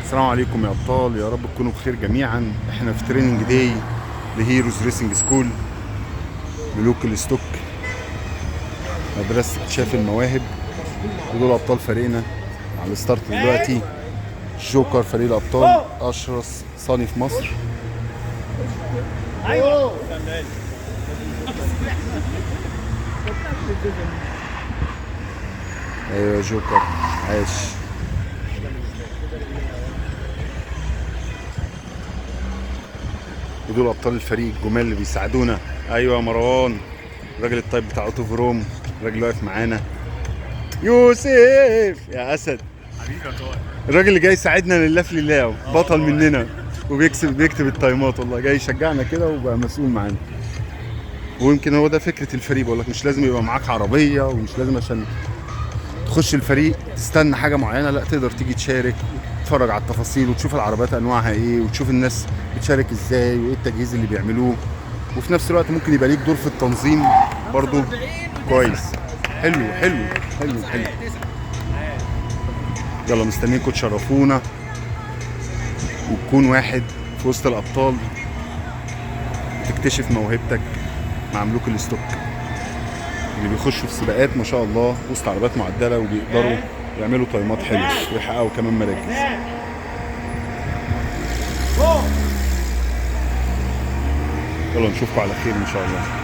السلام عليكم يا ابطال، يا رب تكونوا بخير جميعا. احنا في training day ل Heroes Racing School، ملوك ال stock، مدرسة اكتشاف المواهب. ودول ابطال فريقنا على ال start دلوقتي. جوكر فريق الابطال، اشرس صاني في مصر. ايوه يا جوكر، عاش. ودول ابطال الفريق الجمال اللي بيساعدونا. ايوه يا مروان، الراجل الطيب بتاع اوتو فروم، الراجل اللي واقف معانا. يوسف يا اسد حبيبي يا طارق، الراجل اللي جاي يساعدنا لله في لله، بطل مننا وبيكسب، بيكتب التايمات والله، جاي يشجعنا كده وبقى مسؤول معانا. ويمكن هو ده فكرة الفريق، بقول لك مش لازم يبقى معاك عربية، ومش لازم عشان تخش الفريق تستنى حاجة معينة، لا تقدر تيجي تشارك، تتفرج على التفاصيل وتشوف العربيات انواعها ايه، وتشوف الناس بتشارك ازاي وايه التجهيز اللي بيعملوه، وفي نفس الوقت ممكن يبقى ليك دور في التنظيم برضو. كويس، حلو حلو حلو حلو. يلا مستنيينكم تشرفونا وتكون واحد في وسط الابطال وتكتشف موهبتك مع ملوك ال stock اللي بيخشوا في سباقات ما شاء الله وسط عربيات معدله، وبيقدروا يعملوا تايمات حلوة ويحققوا كمان مراكز. يلا نشوفكم على خير ان شاء الله.